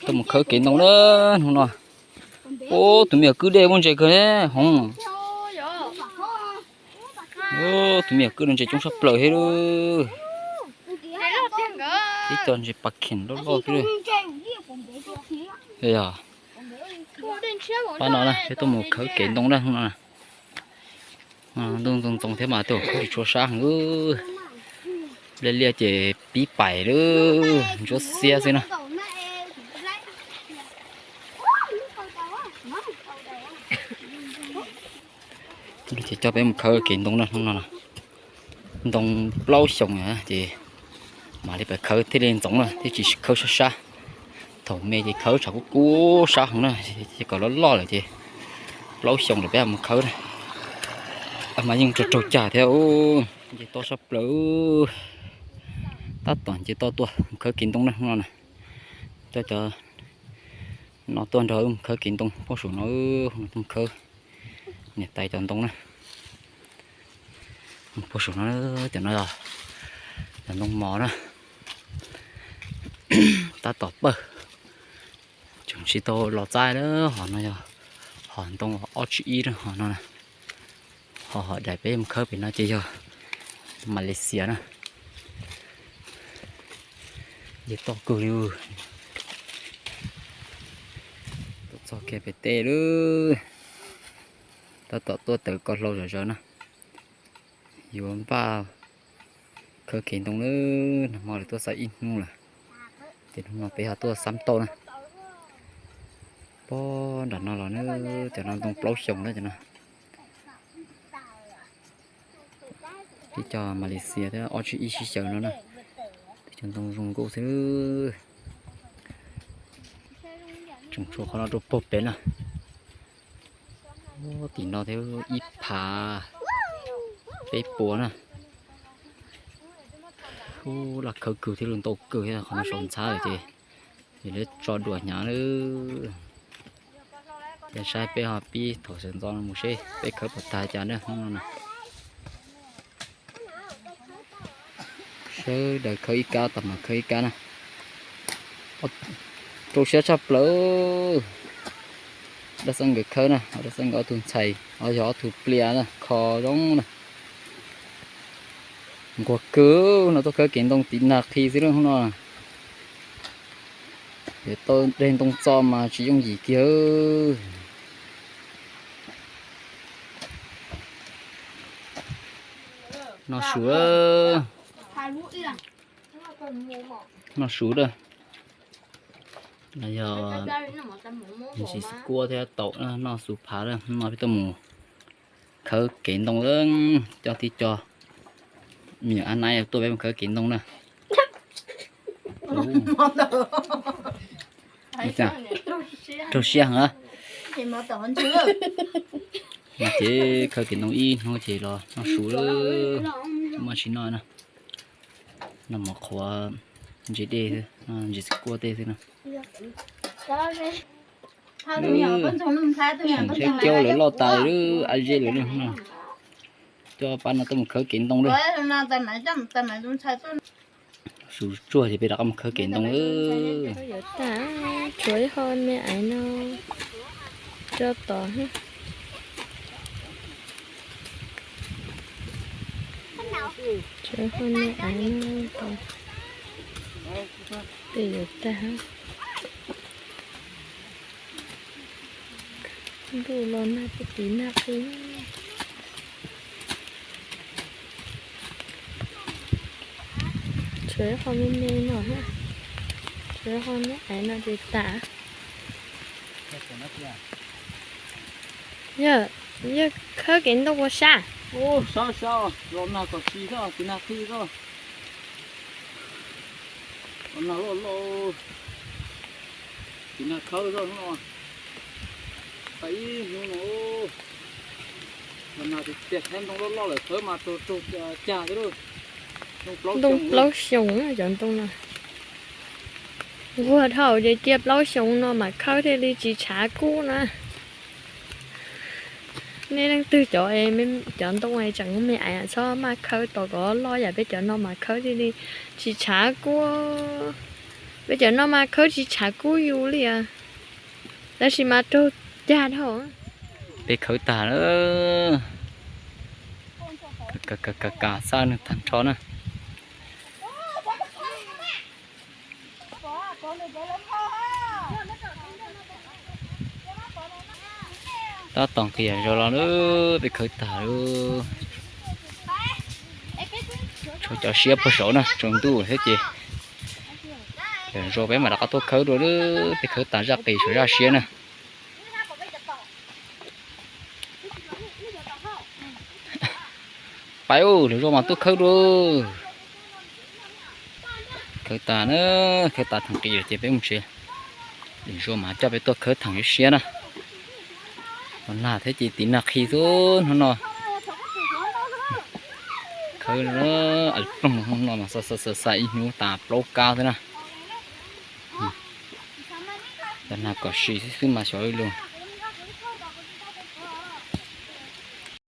Tuaj mus khawb kev ntoo na hnub no. Ub, tus me nyuam kwb dej muaj ntses kawg ne Hmoob. Ub, tus me nyuam kwb no ntses coob tshaj plaws thiab lauj. Tib co ntses pas kheem loj loj xwb lauj. Pab no na peb tuaj mus khawb kev ntoo na hnub no. Ntuj ntxoov ntxoo thiab mas tuaj khawb tsis tshua sab heev. Liaj liaj ces pib pais lawm, ntsuab xiab xwb na. Ces coj peb mus khawb kev ntoo na hnub no. Ntoo plaub xyoos ces mam li pais khawb thiaj li ntxoov na, thiaj tsis khawb sab sab. Thaum me ces khawb tshav kub kub sab heev na, ces kom loj loj lawm ces plaub xyoos lawm peb mus khawb na. Mas yeej raug raug cag thiab. Nce toj sab plaws, tab tom nce toj tuaj mus khawb kev ntoo na hnub no na. Coj cov no tuaj nrog wb mus khawb kev ntoo, pab saum no tuaj mus khawb niam tais cov ntoo na. Pab saum no, cov no yog cov ntoo mos na, tab tom pawg, tseem tsis tau los txaij na. Hom no yog hom ntoo ob tsib ib na, hom no. Ho hom daim peb mus khawb pem no ces yog Malaysia na. Nce toj kawg li. Tuaj txog kiag pem teb lawm. Tab tom tuaj tawm ko hlau zom zaws na. Yuav npaj khawb kev ntoo lawm, nag hmo lawv tuaj xa ib hnub lawm, ces hnub no peb ho tuaj xab tauj na. Pob nram no los na, cov no ntoo plaub xyoos na cov no. Tib co Malaysia thiab ob tsib ib sib xyaw no na. Tib co ntoo zoo nkauj xwb. Tseem tshuav qhov no rau puag pem na. Tim no thiab ib phav peb puas na. Ub, laj khawb kawg thiab, lub ntau kawg thiab, qhov no saum ntxhab lawm ces yog lawv tso dua hnyav lawm. Ces saib peb ho pib thaum sawv ntxov no mus seb peb khawb puas tag cas na hnub no na. Sawv daws khawb ib kab, tag mam khawb ib kab na. Rau siab tshaj plaws. Dab Xeeb nkawd khawb na, Dab Xeeb nkawd ob tug ntxhais, yog ob tug plias na, kho zoo na. Nquag kawg no, tuaj khawb kev ntoo tiv nag qhi xwb hnub no. Yog tau dej ntoo txo mas tsis yooj yim kiag. Noj su, noj su na. No yog ntsis kuab thiab taum, noj su phav na. Hnub no peb tuaj mus khawb kev ntoo, coj tib co me nyuam ab naib tuaj peb mus khawb kev ntoo na. Raug siab heev. No ces khawb kev ntoo ib hnub ces los noj su lawm, muaj tsis noj na. Noj mov qhuav ntses dej, ntses kuab tej xwb na. Tseem tshaib kiab lawm, loj tas lawm, a ze lawm na. Coj pab no tuaj mus khawb kev ntoo lawm. Su tsuag ces peb rov qab mus khawb kev ntoo lawm. Yuav tag, tshuav ib qho me aiv no tso tom. Tshuav ib qho me aiv no, tej yuav tag. Ntuj los nag puag tim nag qhi. Tshuav ib qho me me no, tshuav ib qho me aiv no ces tas. Yog, yog khawb kev ntoo ua sab. Sab sab, los nag kom tsis xwb, tim nag qhi xwb. Los nag loj loj, tim nag khawb zoj hnub no. Tau ib hnub no, los nag tiag tiag, khawb ntoo loj loj lawm, khawb mas raug raug cag xwb lauj. Ntoo plaub xyoos cov ntoo no. Nquag dhau ces cia plaub xyoos no mas khawb thiaj li tsis tshav kub na. Nej leej twg cov, cov ntoo es tseem me aiv txhob maj khawb, tos kom loj yam peb cov no mas khawb thiaj li tsis tshav kub. Peb cov no mas khawb tsis tshav kub yus li, tab sis mas raug cag dhau. Peb khawb tag lawm, ka xa nws tag nrho na. Tab tom nqis zos los lawm, peb khawb tag lawm. Tshuav cov siab puag saud na, tsaus ntuj thiab ces lwm zaus peb mam rov qab tuaj khawb dua, peb khawb tag zaj qis tshuav zaj siab na. Pais, lwm zaus mas tuaj khawb dua. Khawb tas na, khawb tas theem qis lawm ces peb mus tsev. Lwm zaus mas coj peb tuaj khawb theem siab na. Los nag thiab ces tiv nag qhi xwb hnub no. Khawb ploog hnub no mas xa xa xa xa ib hnub tas plaub kab xwb na. Los nag kom sim xwb xwb mas xyov li lus.